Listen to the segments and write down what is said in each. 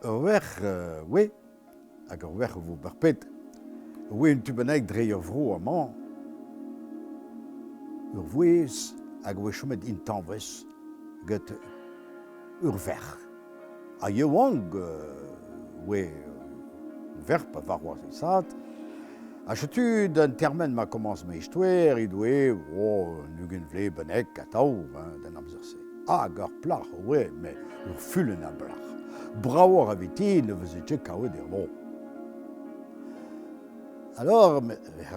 Ur werc'h oe, hag ur werc'h a vo bepred, oe un tu bennak dre ur vro amañ, ur vouezh hag a oa chomet intañvez get ur verc'h. Ha yaouank oe verc'h pa varvas he zad. Ha setu d'an termen ma komañs ma istoer he doe oh, un 20 vloaz bennak atav hein, d'an amzer-se. Hag ur plac'h oe, met ur fulenn a blac'h. Bravoc'h eviti ne veze ket kavet er vro. Alors,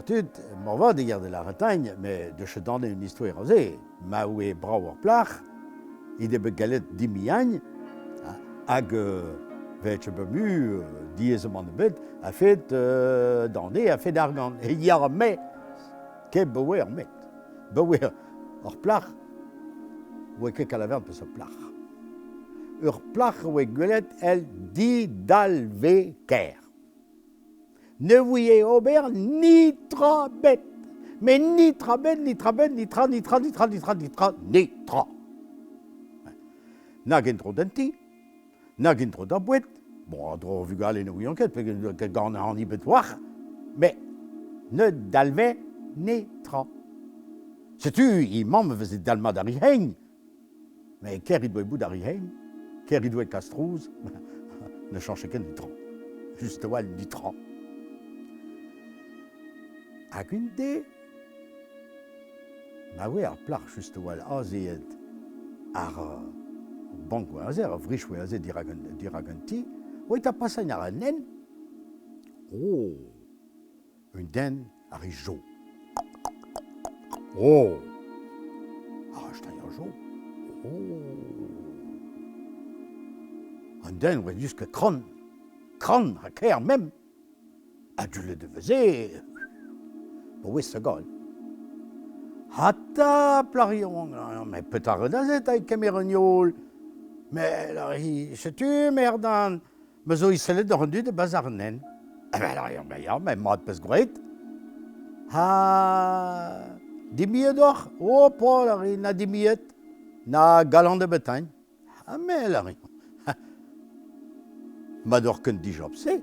tud, moarvat e de la Bretagne, met deus ket un istoer aze. Ma oe brav ar plac'h, he deus bet gallet dimiagn, hag vet ket bet mu diaezamant ebet a-fet d'an a-fet argant. E ya me, ket 'baoe ar met. 'Baoe ur plac'h 'oe ket kalavern peseurt plac'h. Ur plac'h 'oe gwelet èl didalvekaer. Ne ouie ober netra ebet. Met netra ebet, netra ebet, netra, netra, netra, netra, netra, netra. Nag en-dro d'an ti, nag en-dro d'ar boued. Bon, a-dro ar vugale ne ouian ket, peogwir gant an hini bet oac'h, met ne dalve netra. Setu he mamm a veze dalmat ar hein. Met ker he doa bout ar hein, ker he doa kas trouz, ne chañche ket netra. Just a-walc'h netra. Hag un deiz, ma oa ar plac'h just a-walc'h azeet àr ar bank oa aze, ar vrich oa aze dirak an, dirak an ti, oa eta pasañ àr an hent, oh, Un den a ri jo. Oh! Ar ar jo. Oh! An den oa lusket kran, kran ha kaer mem. Ha dullet e veze pa oa segal. Ha 'ta, plac'h yaouank, met petra ret aze 'ta e kemer un youl? Met setu, merdan, Me zo iselet doc'h an dud e-barzh ar nen. Eh ben, ya, ben ya, met mat 'peus graet. Ha dimiet oc'h? Oh, Paul a rin, na dimiet, na galant de Bretagne. Ha me a rin. Mat oc'h ken dijob-se,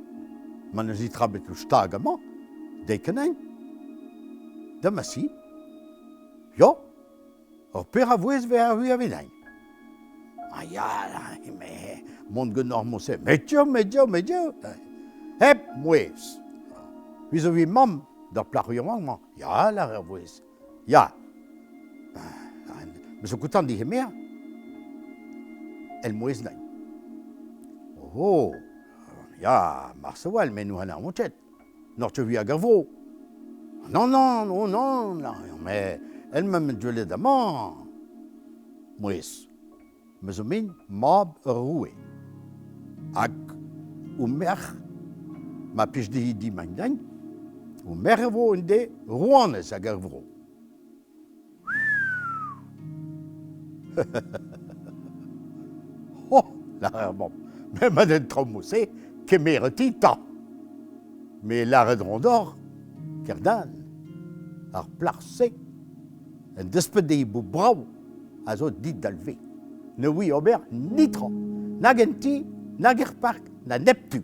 ma n'eus netra bet o stag amañ, deit ganin. Da ma si. Ya, Ur per a vouezh 'vez arru a-wezenn. Ah ya, met mont ganeoc'h mod-se. Met eo, met eo, met eo. Hep mouezh. C'hwi zo evit mamm d'ar plac'h yaouank-mañ. Ya, lâr ar vouezh. Ya. Me zo kontant digemer. El mouezh nain. Oh, ya, marse 'walc'h, met n'oa anaon ket. N'oc'h ket hag ar vro. Non, non, oh non, mais elle m'a gwelet amañ. Mouezh, me zo min mab ur roue. Hag ho merc'h, ma plij dezhi dimañ din, ho merc'h e vo un deiz rouanez ag ar vro. Oh, lâret ar mamm, met ma den traoù-se, kemeret-hi 'ta. Me lâret 'ran deoc'h, Kerdal, ar plac'h-se, en desped dezhi bout brav, a zo didalvez. Ne oui ober netra, nag en ti, nag er park, na nep tu.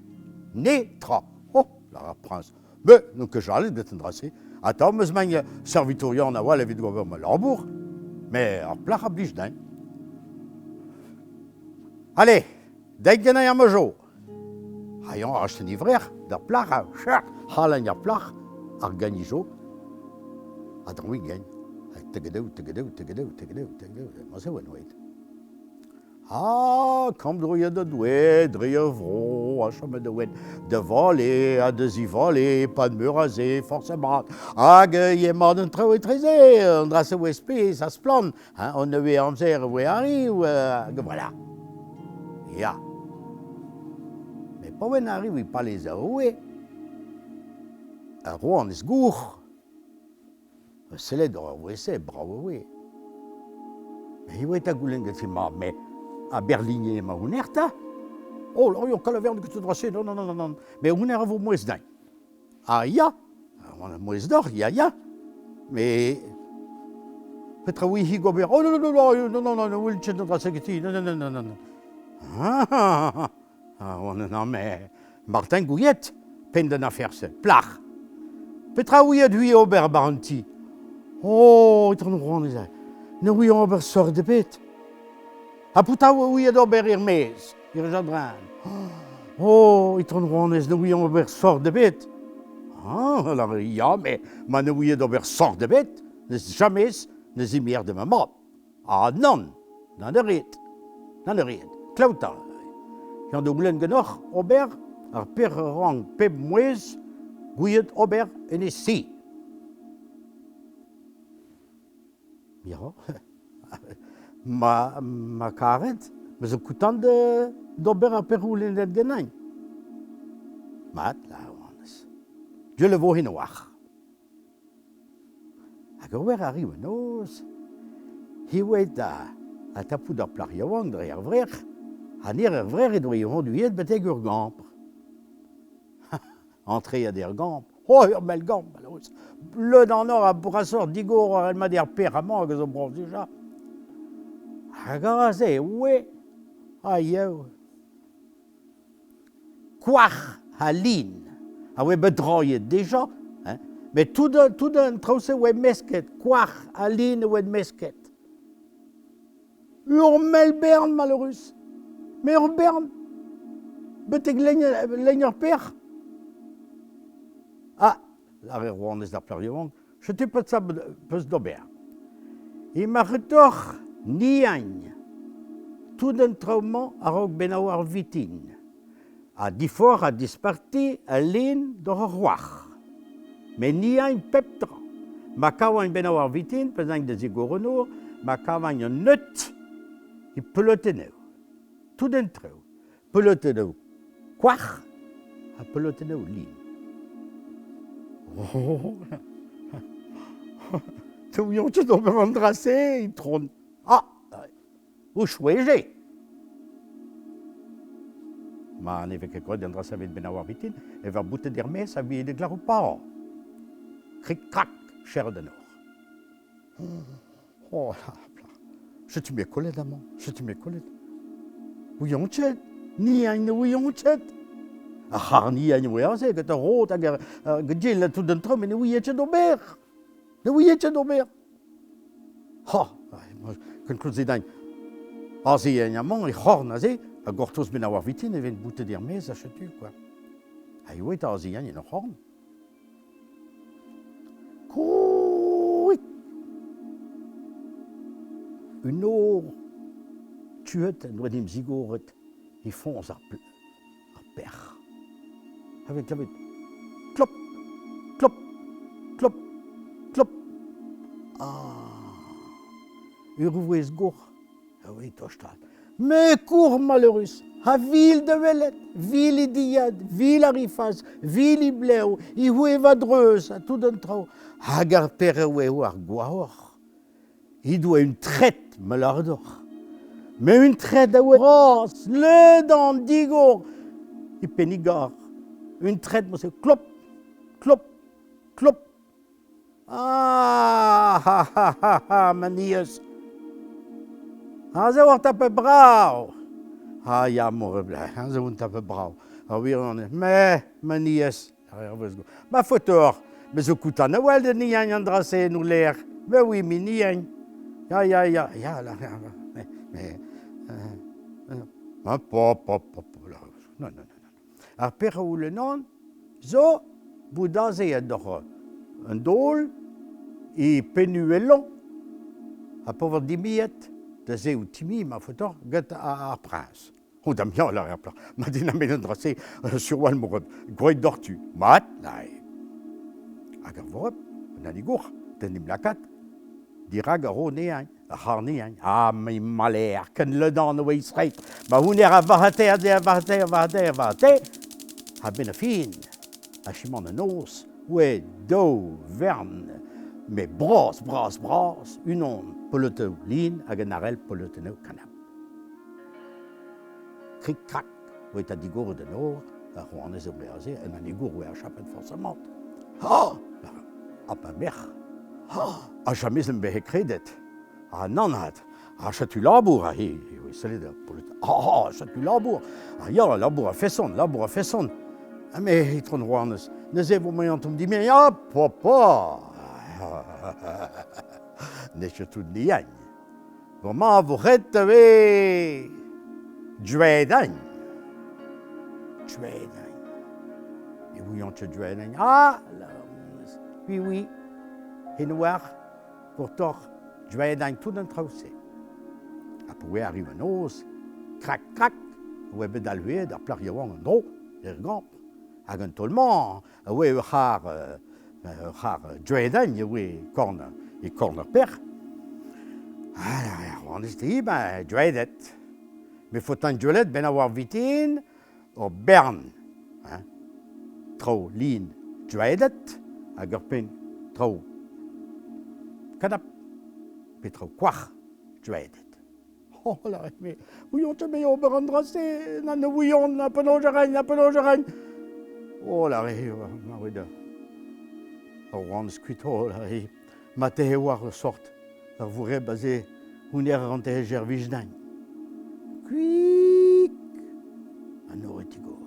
Netra. Oh, lâre ar priñs, Me n'on ket jallet get an dra-se. Atav 'm eus ma servitourion a-walc'h evit ober ma labour, met ar plac'h a blij din. Allez, deit ganin ar ma jo. Ha eñ a astenn e vrec'h d'ar plac'h ha chak halen ar plac'h ar gagn e jo. Ha droñ e gein. Ha tegedev, tegedev, tegedev, tegedev, tegedev. Ma se oa oet. Ha kammdroiad da Doue dre ar vro a chome da ouenn da vale ha da zivale e-pad meur a se, forzh mat. Hag emañ an traoù etreze, an dra-se oa spes ha splann, hein, an nevez amzer e voe arriv, hag voilà. Ya. Met pa oan arriv e palez ar roue, ar rouanez gour, Sellet oc'h ar wezh-se, brav e oe. Me ivez 'ta goulenn gant he mab, met a Berligne emañ honnezh 'ta? Oh, lâr kalavern get an dra-se, non, non, non, non, met honnezh a vo mouezh din. Ah ya, mouezh deoc'h, ya, ya. Mais petra 'ouie-hi gober? Oh non, non, non, non, non, non, non, ket an dra-se ganti, non, non, non, non, non. Ah, ah, ah. Ah, oan me Martin gouiet, penn d'an afer-se. Plac'h. Petra ouiet hui ober bar an ti? Oh, itron rouanez, ne ouian ober sort ebet. Ha petra ouiet ober er-maez, er jardrin? Oh, itron rouanez, ne ouian ober sort ebet. Ah, alors, ya, mais ma ne ouiet ober sort ebet, n'eus jamais ne zimier de ma mab. Ah nann, nann a rit, nann a rit. Klev 'ta, Yann da goulenn ganeoc'h ober ar pezh a rank pep mouezh gouiet ober en e si. Ya, ma, ma karet, me zo koutant d'ober ar pezh c'houlennet ganin. Mat, lâr Oanez. Diaoul e vo henoazh. Hag ober a ri noz, he oa da tapout ar plac'h yaouank dre ar vrec'h, ha n'eo er vrec'h edo he c'honduiet betek ur gambr. Antreet er gambr, oh ur mell gambr malheureux, leun an nor ha brasoc'h digor war el mat er pec'h amañ hag a zo bras dija. Hag aze e oe, ha yev. Koar ha lin a oa bet drailhet dija, hein, met tout, tout an traoù-se a oa mesket, koar ha lin a oa mesket. Ur mell bern maleurus, met ur bern, betek lein, lein ar pec'h. Ah, lâre rouanez d'ar plac'h yaouank, setu petra peus d'ober. Emañ-retoc'h niagn tout an traoù-mañ a-raok benaou ar vitin. Ha diforc'h ha disparti al lin doc'h ur c'hoar. Met niagn pep tra. Ma kavañ benaou ar vitin, pa'z aint da zigor an nor, ma kavañ an neud, e peuletennoù. Tout an traoù. Peuletennoù koar ha peuletennoù lin. Oh, Te ouiont ket ober an dra-se, itron. Ah, ho choueje. Ma ne vez ket graet an dra-se evit benaou ar vitin, e va boutet er-maez ha vi de glaroù paour. Krik-krak, cher d'an or. Oh, setu me kollet amañ, setu me kollet. Ouion ket, ni a ne ouion ket. Ar c'harr-ni a oa aze gant ar rod hag ar gediel ha tout an traoù, met ne ouie ket ober. Ne ouie ket ober. Ha, kenkoulz eo din. Aze en amañ, e c'horn aze, ha gortoz bennak war vitin e ven boutet er-maez ha setu quoi. Ha eo eta aze en ur c'horn. Krouit un nor tuet en doa dimp zigoret e foñs ar pec'h. A vez klevet klop, klop, klop, klop. Ah! Ur vouezh goc'h a voe tostaat. Me kour maleurus, ha vil da welet, vil he dilhad, vil ar he fas, vil he blev, he c'houev a-dreuz, ha tout an traoù. Hag ar pere eo ar gwashoc'h. He doa un tret, ma lâret deoc'h. Met un tret a oa bras, ledan, digor, e penn he gar. Un tret, ma se klop, klop, klop. Ah, ha, ha, ha, ha, ma niez. Aze oar tapet brav. Ah ya, morbleh, aze on tapet brav. Ar wirionez, me, ma niez, Ma faot me zo koutant a-wel da niagn an dra-se en o lec'h. Mais oui, me niagn. Ya, ya, ya, ya, là, mais, mais, euh, hop, hop, hop, hop, non, non, non. Ar pec'h a c'houlennan zo bout azeet doc'h un daol e penn-uhelañ ha pa vo dimiet da zev timi ma faotoc'h get ar priñs. Oh dam ya, lâre ar plac'h, ma den amet an dra-se sur 'walc'h 'mo gwraet doc'htu. Mat, lâre. Hag ar voureb, an hini-gour, d'en em lakaat dirak ar ro-neañ. Ar c'harr-ni, hein. Ah, me maler, ken ledan oa e zreid. Ma houner a varate, a varate, a varate, a varate. A-benn ar fin, achimant an noz, oe daou vern, met bras, bras, bras, unan polotoù lin hag un arall polotennoù kanab. Krik-krak, oe ta digoret an nor, ar rouanez a voe aze, un anegour oe achapet forsamant. Ha! Ha pa merc'h. Ha jamez n'em behe kredet. Ha nann avat. Ha setu labour aze, e oe sellet ar paotr. Ah, setu labour! Ah ya, labour a-feson, labour a-feson. Ha me, itron Rouanez, neuze e vo moaien tomp dit, ya, papa! N'eo ket tout niagn. Bremañ vo ret e vez duedañ. Duedañ. Ne ouian ket duedañ. Ah, oui, oui, henoazh, pourtoc'h duedañ tout an traoù-se. Ha pa oe arriv an noz, krak, krak, e oa bet alc'hwezet ar plac'h yaouank en-dro, er gambr. Hag an taol-mañ a oe ur c'harr ur c'harr duedañ e oe korn e korn ar pec'h. Ha rouanez di, ben duedet. Me faotañ gwelet benn war vitin ur bern hein, traoù lin duedet hag ur penn traoù kanab pe traoù koar duedet. Oh, lâret-me, ouion ket me ober an dra-se, na ne ouion na penaos a raint, na penaos a raint. Oh, lâret ma oa da ur oanez kuit, oh, lâret, ma tehe war ur sort, ur voureb aze, hounnezh a rante he servij din. Kuik! An nor e tigor.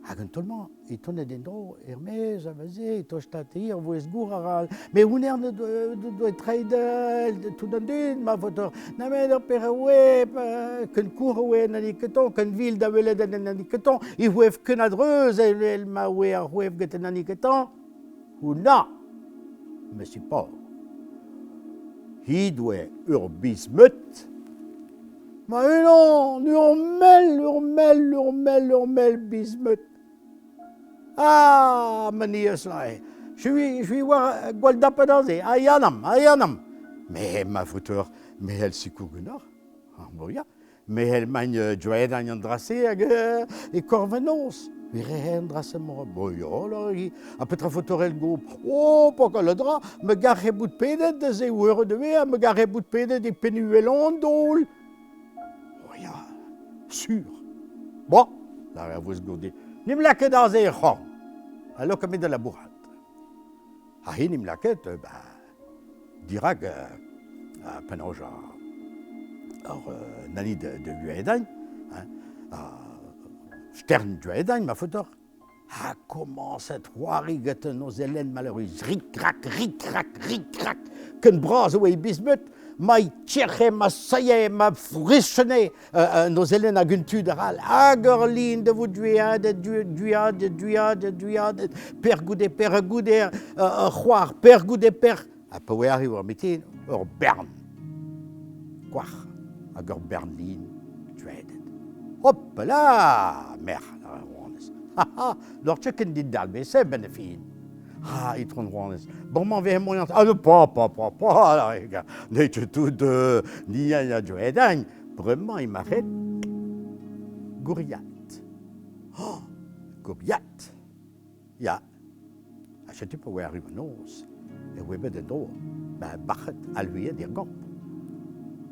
Hag an taol-mañ, e tonet en-dro er-maez a-veze, e tostaat hir vouezh gour arall. Me hounnezh ne doa treid tout an dud, ma faotr nemet ur pere oe, ken kour oe na n'eo ket ken vil da welet na n'eo ket e c'houev ken a-dreuz evel ma oe ar c'houev get na n'eo ket Hounañ, me paour. He doa ur biz-meud. Ma-unan, ur mell, ur mell, ur mell, ur mell biz-meud. Ah, ma niez lae. Je suis war gwall dapet aze. Ah, yanam, ah, yanam. Mais ma fouteur, me hell sikour ganeoc'h. Ah, bon, ya. Me hell magn dioedañ an dra-se hag e korv an noz. Me rehe an dra-se mor. Bon, ya, là, ha petra fouteur go? Oh, pas kalz a dra. Me garhe bout pedet da se eur de ha me garhe bout pedet e penn uhel an daol. Oh ya, sur. Bon, lâret a voe goude. N'em lakaet aze er c'horn. Ha lakaet da labourat. Ha hi n'em lakaet, bah, dirak penaos ar nani de, de Guedain, hein, stern Guedain, ma faotr, ha komañset c'hoari get un ozelenn maleürus, rik-rak, rik-rak, rik-rak, ken bras e oa e biz-meud, ma tierc'he, ma sailhe, ma frichene un ozelenn hag un tud arall, hag ur lin da vout duadet, duadet, duadet, duadet, per goude per goude ur c'hoar, per goude per, ha pa oe arriv ar mitin, ur bern koar hag ur bern lin duadet. Hop là, merc'h, ar rouanez. Ha ha, n'oc'h ket ken dit dalbezh benn ar fin. Ah, itron rouanez, bremañ 'vehe moaien... Ah, pa, pa, pa, pa, n'eo ket tout ni a duedañ. Bremañ emañ ret gouriat. Oh, gouriat! Ya. Ha setu pa oa arru an noz, e oa bet en-dro, ba bac'het alc'hwezet er gambr.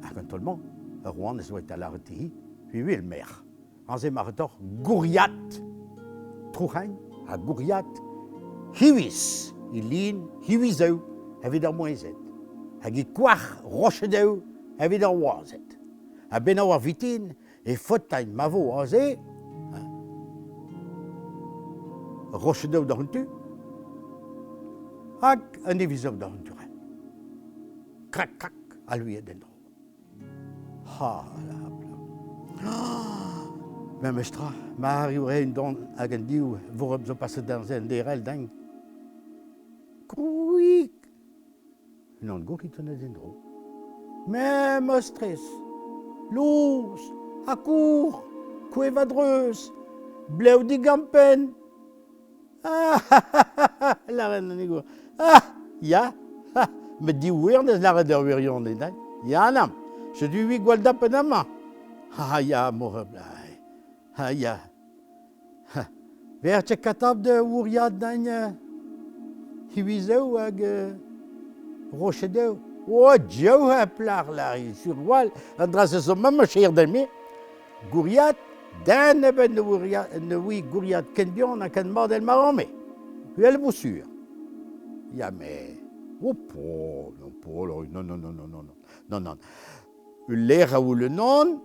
Hag an taol-mañ, ur rouanez oa eta lâret dezhi, Huel merc'h, aze emañ deoc'h gouriat Trouc'hain ha gouriat hiviz e lin hivizeù evit ar mouezed hag e koar rochedeù evit ar wazed. A-benn ar vitin e faotain ma vo aze rochedeù doc'h un tu hag un hivizeù doc'h un tu all. Krak, krak, aluet en-dro. Ha, la, Memes tra, ma arriv re un don hag an div voureb zo paset en derel din. Krouik! Unan gok e tonet en-dro. Memes tres, lous, ha kour, kouev a-dreuz, blev digampenn. Ah, lâret an egour. Ah, ya, met div wirnez lâret ur wirionez, hein. Ya, nann, setu hui gwall dapet amañ. Ah, ya, morheurbl, ah, ya. Vec'h ket katabl da ouriad dañ hivizev hag rochedev. Oh, div ha plac'h, lâri, sur gwall, an dra-se zo mamm cher din-me. Gouriad, den ebet ne ne oui gouriad ken bihan ha ken mat èl ma ran-me. Huel vo sur. Ya, mais... Oh, po, non, po, non, non, non, non, non, non, non. Ul lec'h a c'houlennan,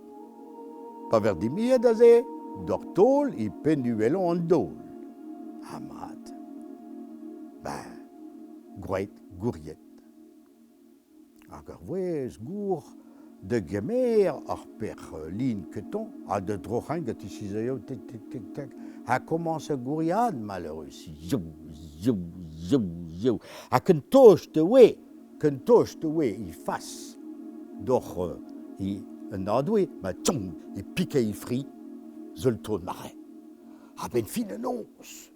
pa ver dimiet aze, doc'h taol e penn uhelañ an daol. Ha mat. Ben, gwraet gouriet. Hag ur wezh gour da gemer ar pec'h lin ketañ ha da droc'hañ gant e sizailhoù tik tik tik tak ha komañs a gouriad maleurus ziou ziou ziou ziou ha ken tost e oe ken tost e oe he fas doc'h he un nadoe ma tong e pike he fri seul taol mare a-benn fin an noz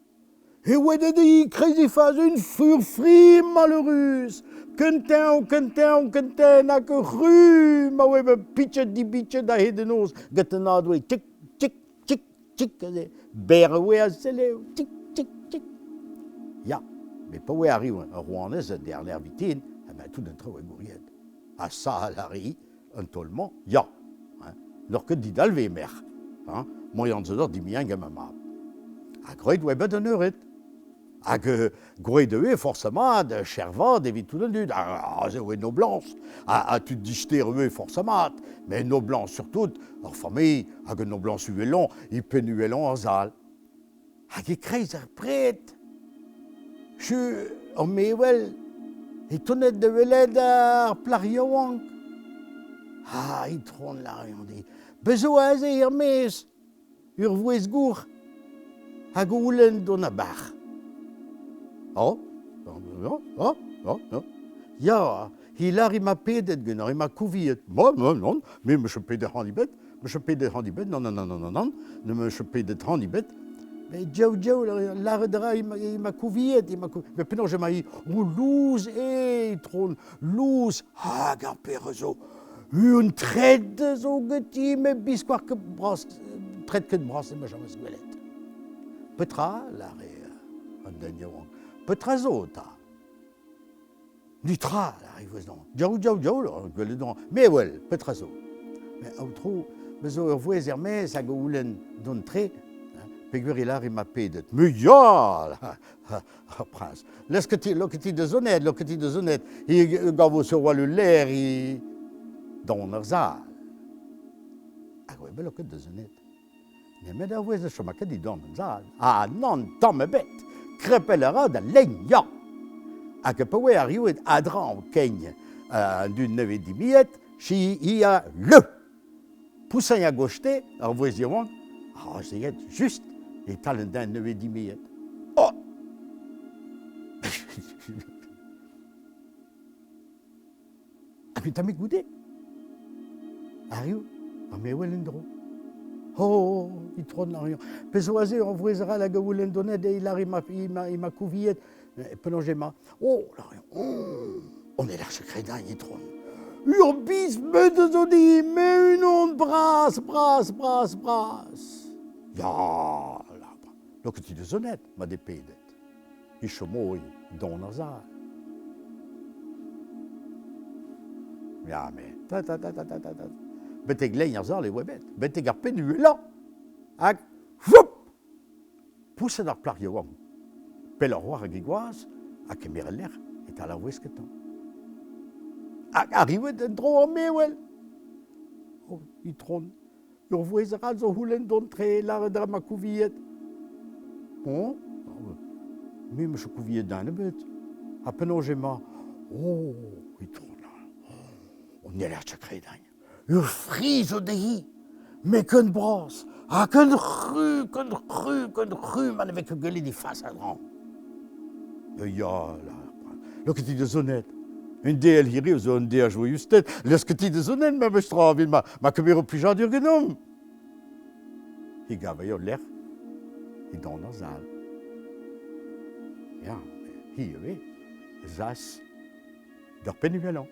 E oa dezhi e-kreiz he fas un fur-fri maleürus, ken teñv, ken teñv, ken tenn hag ur ru ma oa bet pitchet dibitchet a-hed an noz gant an nadoe tik, tik, tik, tik aze. Berr e oa a selle, tik, tik, tik. Ya, met pa oa arriv ar rouanez d'ar vitin, eh ben tout an traoù e gouriet. Ha sal a ri an taol-mañ, ya. Hein. N'oc'h ket didalvez, merc'h. Hein. Moian zo deoc'h dimiañ gant ma mab. Ha graet oa bet an eured. Hag graet eo forzh mat, cher-vat evit tout an dud. Aze oa noblañs. Ha tud dister ivez forzh mat. Met noblañs surtout, ur familh hag un noblañs uhelañ, e penn uhelañ ar sal. Hag e-kreiz ar pred, chu ur mevel é tonet da welet ar plac'h yaouank. Ah, itron lâr-eñ bez zo aze er-maez ur vouezh gour hag o c'houlenn dont a-barh. Oh, oh, oh, oh, oh. Ya, hi lâr ema pedet ganeoc'h, ema kouviet. Bon, non, non, me 'm eus pedet han ebet. 'Meus ket pedet han ebet, nann, nann, nann, nann, ne 'meus ket pedet han ebet. Met diaou, diaou, lâret a ra ema kouviet, ema kouviet. Met penaos emañ-hi? O, lous eo, itron, lous, hag ar pere zo. Un tred zo ganti, met biskoazh ket bras, tred ket bras emañ james gwelet. Petra, lâre an den yaouank, petra zo 'ta? Netra, lâre voezh Diaou, diaou, diaou, gwelet on. Me wel, petra zo? Mais aotrou, me zo ur vouezh er-maez hag o c'houlenn dont tre, peogwir e lâre ma pedet. Me ya, ar priñs. Lesket loketi da zonet, loketi da zonet. Hi gavo sur wall ul lec'h hi don ar sal. Hag oa bet loket da zonet. Nemet ar wezh ne choma ket dindan an sal. Ah nann, tamm ebet! Krepel a ra da lein, ya! Hag pa oe arrivet a-dreñv kein an dud nevez dimiet, chi hi a le! Pousañ a goste ar vouezh yaouank, ah azeet just e-tal an den nevez dimiet. Oh! Hag un tammig goude, arriv ar mevel en-dro. Oh, itron Arion, pezh zo aze ur vouezh arall hag a c'houlenn donet dezhi lâr ema kouviet penaos ema. Oh, lâr oh, on est large kredañ, itron. Ur biz meud zo dit, me unan bras, bras, bras, bras. Ya, lâr, ket da zonet, ma depedet. E chomo don ar sal. Ya, met ta ta ta ta ta ta ta. Betek lein ar sal e oa bet, betek ar penn uhelañ. Hag foup! Pouset ar plac'h yaouank. Pelloc'h war hag he gwaz, ha kemer al lec'h e-tal ar wezh kentañ. Hag arrivet en-dro ar mevel. Oh, itron, Ur vouezh arall zo c'houlenn dont tre, lâret a ra ma kouviet. Bon, me 'm eus kouviet den ebet. Ha penaos emañ? Oh, itron, oh, n'heller ket krediñ. Ur fri zo dezhi, met ken bras, ha ken ru, ken ru, ken ru ma ne vez ket gwelet he fas a-dreñv. Ya, Lakaet da zonet. Un del hiriv zo un del a joaiusted. Lesket da zonet memes tra evit ma, ma kemero plijadur ganeomp. He gave ul lec'h e dan ar sal. Ya, hi ivez, zas d'ur penn uhelañ.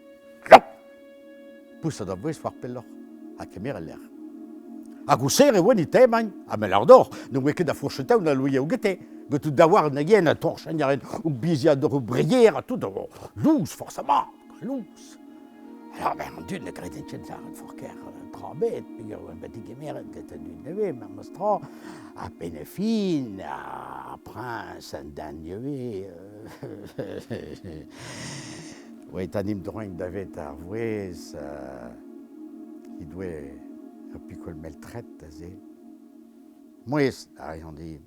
Pousat ar vouezh war pelloc'h ha kemer al lec'h. Hag o serr e oant e temañ, ha me lâr deoc'h, ne oa ket da fourchetañ na louiañ gete, gant o daouarn a yen ha torchañ a raent o biziad oc'h o breier ha tout, lous forsamant, lous. Alors ben an dud ne gredent ket lâret fourker tra ebet, peogwir oant bet degemeret get an dud nevez, memes tra, ha penn fin, ar priñs an den nevez. Oa an em droiñ davet ar vouezh he doe ur pikol mell-tret aze. Mouezh a reont din.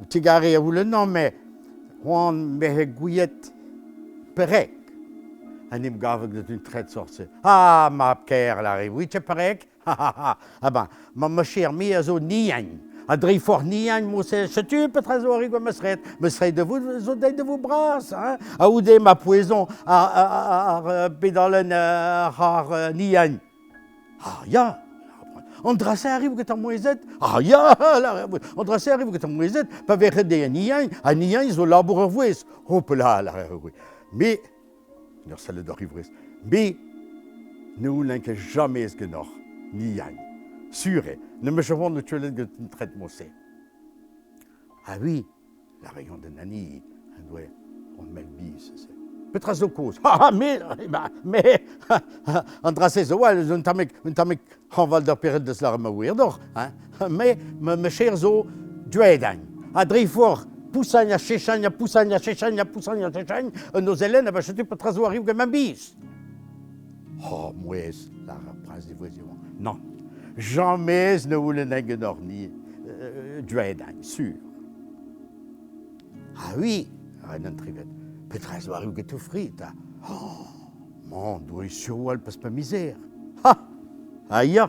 Tigare a c'houlennan met c'hoant 'mehe gouiet perek en em gavet get un tret sort-se. Ah, mab-kaer, lâre, ouiet ket perek? Ha ben, ma cher-me a zo niagn. Ha dre forzh niagn, mouse, setu petra zo arri gant ma sred. Ma sred da vout zo deuet da vout bras. Hein? A-houde ma pouezon ar pedalenn ar niagn. Ah ya! An dra-se arriv get ar mouezhed. Ah ya! An dra-se arriv get ar mouezhed pa vez ret dezhe niagn, ha niagn zo labour ur vouezh. Hopla, lâre ar Me, en ur sellet oc'h e Me ne c'houlenn ket james ganeoc'h, niagn. Sur eo, ne 'm eus ket c'hoant o teurel get an tret-mañ-se. Ah oui, lâre Yann d'an hini en doe hon mell biz. Petra zo kaoz? Ha, me, me, an dra-se zo well, un tammig, un tammig hañval d'ur pered deus lâret ma wir deoc'h. Hein? Me, ma cher zo duedañ. Ha dre forzh pousañ ha chechañ ha pousañ ha chechañ ha pousañ ha chechañ, un nozelenn, ha setu petra zo arriv gant ma biz. Oh, mouezh, lâr ar priñs diwezhañ. Non, jamez ne c'houlennañ ganeoc'h ni duedañ, sur. Ah oui, ren an trivet, petra zo arriv get ho fri, 'ta? Oh, man Doue sur pas pa mizer. Ha! Ah ya!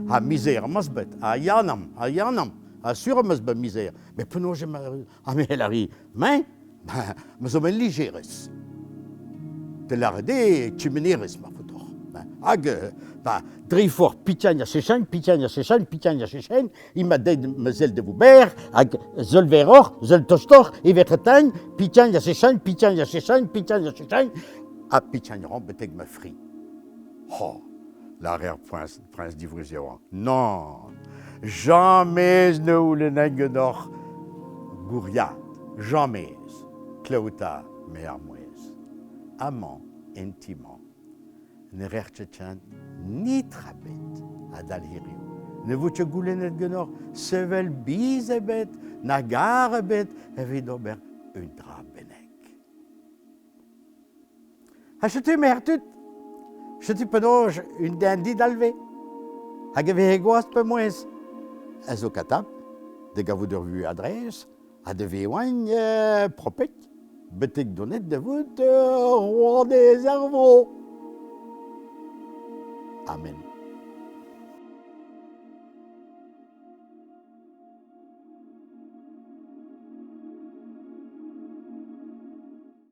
Ha mizer am eus bet, ha ya nam, ha ya nam, ha sur am eus bet mizer. Met penaos emañ ha me a ri, me? Ma zo bet lijerez. Da lâret eo chimenerez ma faot deoc'h. Hag ba, dre forzh pitign ha chechagn, pitign ha chechagn, pitign ha chechagn, emañ deuet ma sell da vout berr, hag seul verroc'h, seul tostoc'h e vez retagn, pitign ha chechagn, pitign ha chechagn, pitign ha chechagn, ha pitign 'ran betek ma fri. Oh, lâre ar priñs, priñs divouezh yaouank. Nann, jamez ne c'houlennañ ganeoc'h gouriad, jamez. Klev 'ta, 'me ar mouezh. Amañ, en ti-mañ, ne rer ket ken netra ebet adal hiriv. Ne vo ket goulennet ganeoc'h sevel biz ebet, na gar ebet evit ober un dra bennak. Ha setu merc'h-tud, setu penaos un den didalvez hag e vehe gwaz pe mouezh a zo katabl da gavout ur vuhez a-dreuz ha da vevañ propet betek donet da vout rouanez ar vro. Amen.